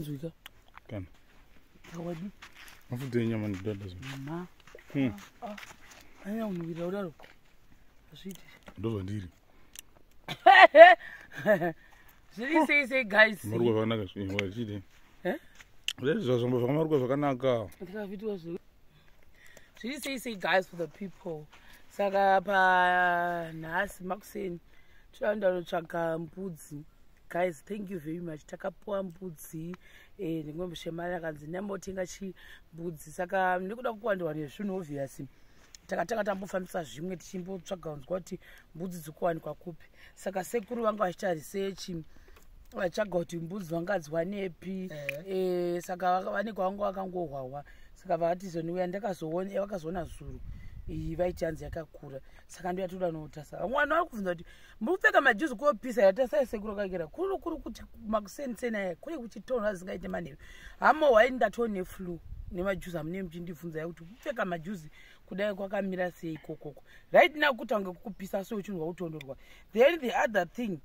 Nzwika. Kana. Kawadi. Mafuta enyama ndidada zvo. Ma. Ah. Anya unwira udaro. Azviiti. Ndozvandiri. Zviri sei sei guys. Maruwa zvakanaka zvinhu zvichiti. Eh? Zvazvombo zvakamarukwa zvakanaka. Ndikavitiwa zve. Zviri sei sei guys for the people. Saka panhasi makuseni toda kunotsvaga mbudzi. Guys, thank you very much. Takapuwa mbudzi ndimwe mushemari akanzi ndambotenga chimbudzi. Saka nekuda kuwandirwa nezvinhu obvious. Takatanga tambofambisa zvimwe tichimbotsvaga kunzwa kuti mbudzi dzikuwanikwa kupi. Saka sekuru vanga vachiita research vatsvaga kuti mbudzi vangadziwanepi. Saka vanenge vanga vakangohwahwa. Saka vakati zoniuya ndakazoona vakazoona zuro iyi vaiti hanzi yakakura. Saka ndo yatoda notasa. Vamwe vanhu vari kubvunza kuti muri kupfeka majuzi kopisa yatasai sekuru kakera. Kuri kuri kuti makuseniseni aya kuri kuchitonhora zvingaite manheru. Hama hwai ndatoo neflu nemajuzi amune muchindibvunza kuti kupfeka majuzi kudai kwakamira sei ikokoko. Right now kutange kukupisa so uchinzwa kutondorwa. Then the other thing,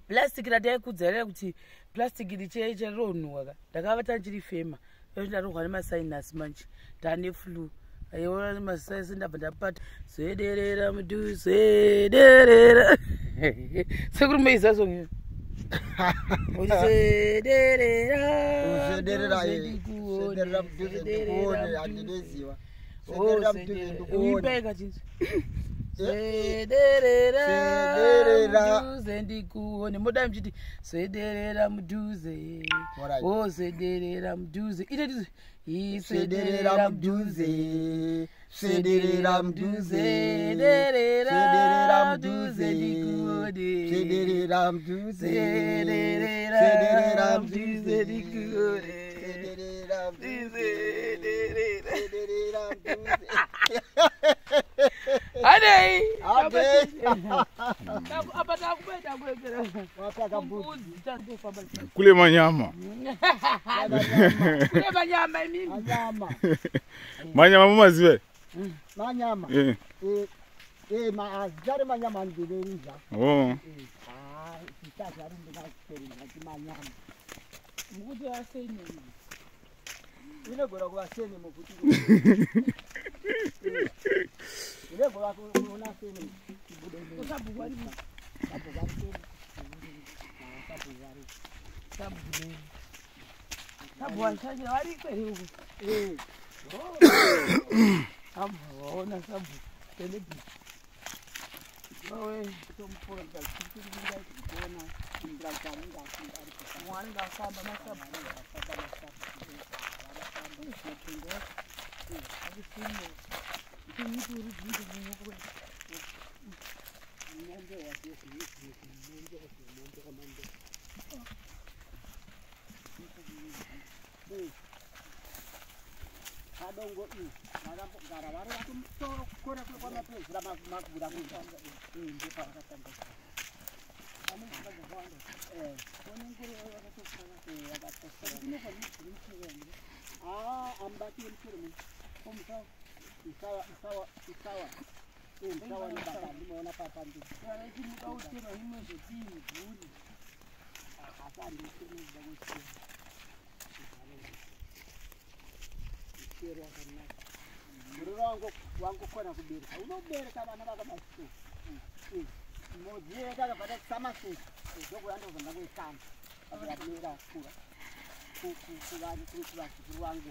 plastic rataikudzarira kuti plastic richeronhuwa ka ndakavata ndichirifema ndarohwa nemasinus manje ndane flu aiona nemasinus ndabva ndapata swederera mudu swederera sekuru meiza song iyo swederera Swederera, swederera mudhuze ndikuone, handinoziva. Swederera mudhuze ndikuone. uipeka chinzi swederera Swederera. mudhuze ndikuone modai muchiti swederera mudhuze Alright. o swederera mudhuze ite tizi Swederera mudhuze, swederera mudhuze, Swederera swederera mudhuze mudhuze, ndikuone. swederera mudhuze, Swederera swederera mudhuze mudhuze, ndikuone. swederera mudhuze, Swederera. swederera mudhuze. Hanei. Handei. Apa takubaita kurekera. Watsvaka mbudzi. Mbudzi tatofamba. Kule manyama. Kune manyama imimi. Manyama, Manyama mumaziva? manyama. Eh. Zita remanyama ndinoriziva. Oh. Ah, zita zvaro ndingakuperenga kuti manyama. Mukuti aseni. Inogona kuva sene mukuti. Inogona kuona sene ibude Usabhuku ari mu- Sabhuku ari sene. Sabhuku ari. Sabhuku. Sabhuku vashanje variko here uku? Eh, Sabhuku vaona sabhuku. Celebrity. Vawe tomuponza chiri kuona kumbira kuti anenge ari kufamba. mwana afamba masabhuku. Kadongo iyi vakambogara vari vakumusoro kukora kwamapedzera makubuda kuita ndopavakatanga. Amubati wemuchero musawa musawa musawa nebaba ndinoona papa ndi asi handisenoda kuchera muchero wakanaka muriro wangokona kubereka unobereka vana vakadai so modzi yetakabva tasamasesa ndokuya ndobva ndangoikanda akamira kura kuvazukuru vangu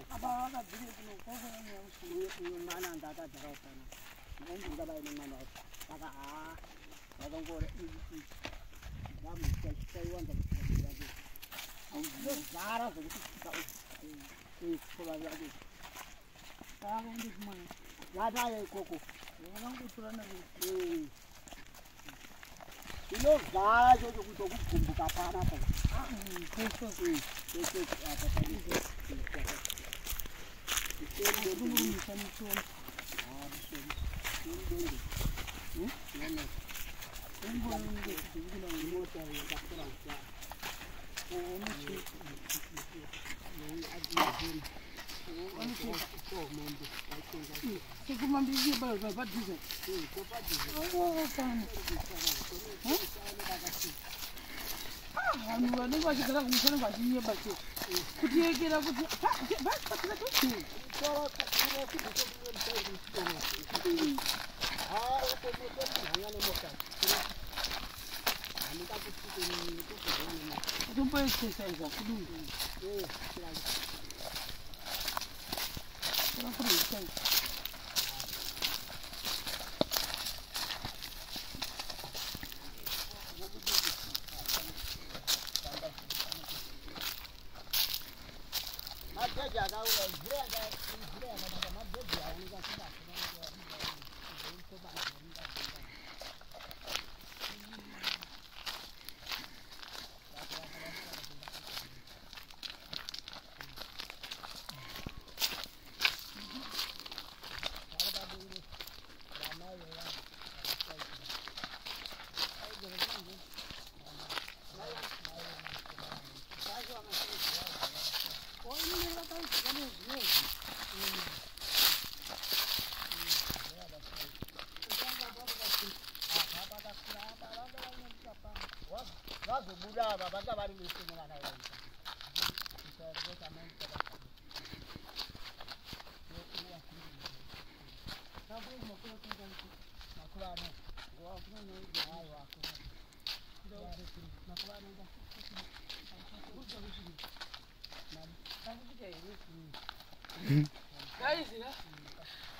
uyu mwana anga akagarawo pana ndingava ine mwana wacho saka haa vakangora vamuchaiwanza zara zvokuti vanayo ikoko inovhara chocho kutokugumbuka panapa Vanhu vanenge vachigara kumusana vachinyeba chete kutiyekera kuti tomboexercise kudii.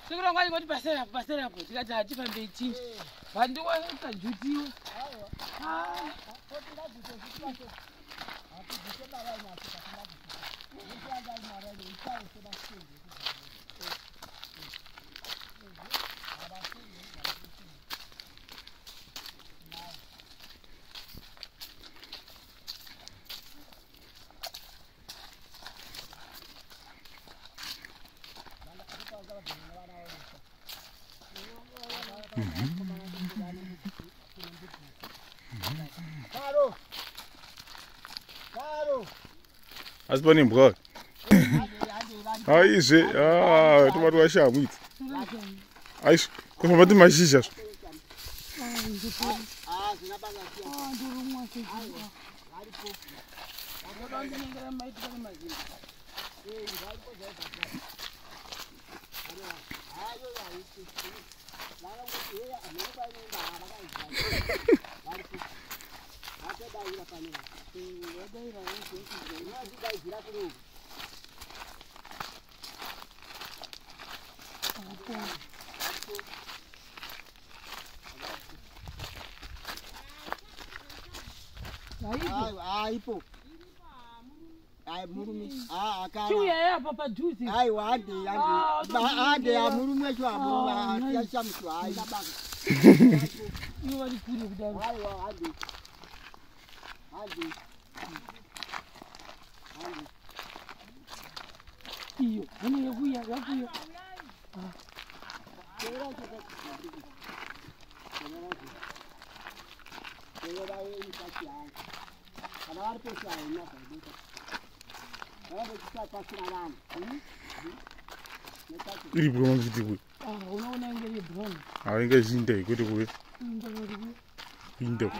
Sekurangwa ngoti pasera pasera apo tikati hatifambei chinji vandiwatajutiwa. Asi pane imbwa. Aizve, tobatwa shamhu idzi. Aizve, kufamba ti mashizha zvo. Aipo. Ai murume. Chiuya apa padhuze. Aiwa hande hande. Hande murume wacho amurume yashamishwa haina basa. Ivo vari kure kudaro. Aiwa hande. Hande. Hande. Iyo, hone yakuya yakuya. Iri brown futi kuya. Unoona inge iri brown. Ah, inge ichinda kwete kuya. Inda.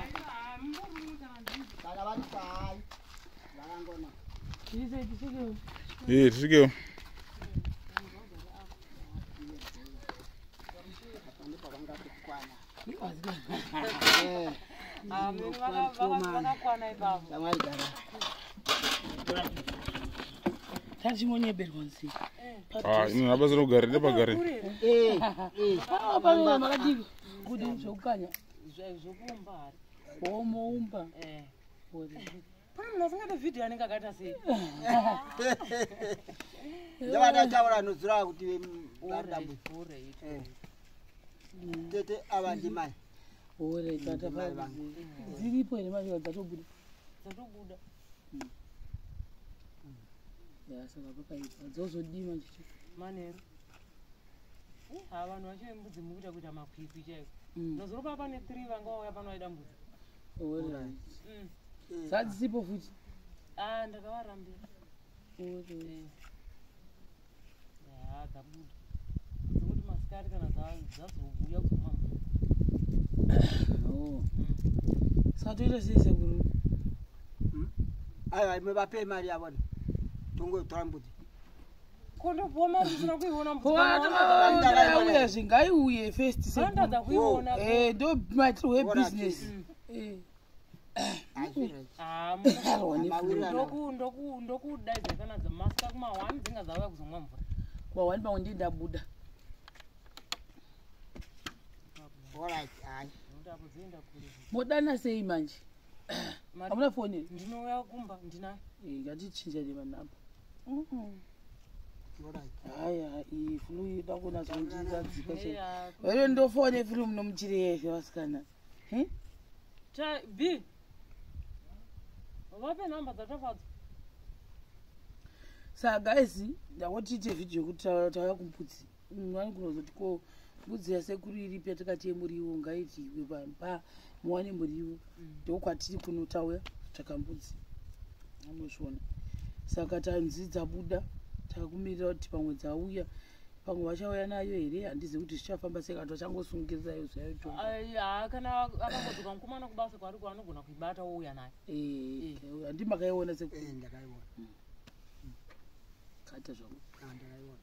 Eh, tisvikewo. Tachimonyeberwa nzi. Ah, ino abasa rokugara ndepagare. Pamwe makadii kuti zvokukanya zvokuumba hari. Womoumba. Pane munhu asingade vhidhiyo anenge akaita sei? Ndavandataura nodzura kuti dambudziko. Tete ava ndimai. Ore tata dziripo here mashizha dzatobuda. Dzatobuda. Ya saka pakaipa dzozodima chichi. Manheru. Ha vanhu vacho vembudzi mukuita kuita makwikwi chaiko. Nozoropa pane 3 vanga vauya pano vaida mbudzi. Ore. Dzadzisipo futi. Ah, ndakavarambira. Ore. Ya dzabuda. Dzekuti masikati kana dzazouya kuzomwa mvura. Oh. Saka toita sei sekuru? Aiwa, imi vapei mari yavo, tongotora mbudzi. Kondopuwa mari usina kuiona mbudzi? Auya zvingaiuye first. Vanotadza kuiona. Eh, ndo maitirwo ebusiness. Hazvireki. Ah, Arwa neflu. Mawirirano. Ndokudaidza kana dzamasika kuma1 dzinga dzauya kuzomwa mvura. Kwawani pamwe ndiye ndabuda. Alright, hayi. Nokuti apo dzoenda kure. Modana sei manje? Mari- Hamuna foni here? Ndinouya kumba ndinayo. Eh, ngatichinjane manamba. Alright. Haya, iyi flu ida kuona zvondizadzika chai. Eya, Vero ndofone flu munomuchiri yeshe vasikana. B vape nhamba dzatafadzwa. Saka guys, ndangoti tiite vhidhiyo yekuti tauya kumbudzi. Vani kunozoti ko mbudzi yasekuru iripi yatakati yemuriwo ngaidyiwe pamba muwane muriwo. Ndokwatiri kuno tauya kutsvaka mbudzi, anozviona. Saka tanzi dzabuda, takumirira kuti pamwe dzauya, pamwe vachauya nayo here, handizivi kuti zvichafamba sei kana kuti vachangosungirirayo zvayo to. Ha, kana akangodzoka mukomana kubasa kwaari kwaanogona kuibata wouya nayo. Handi makaiona sekuru? Eh, ndakaiona. Kata zvangu. Ah, ndakaiona.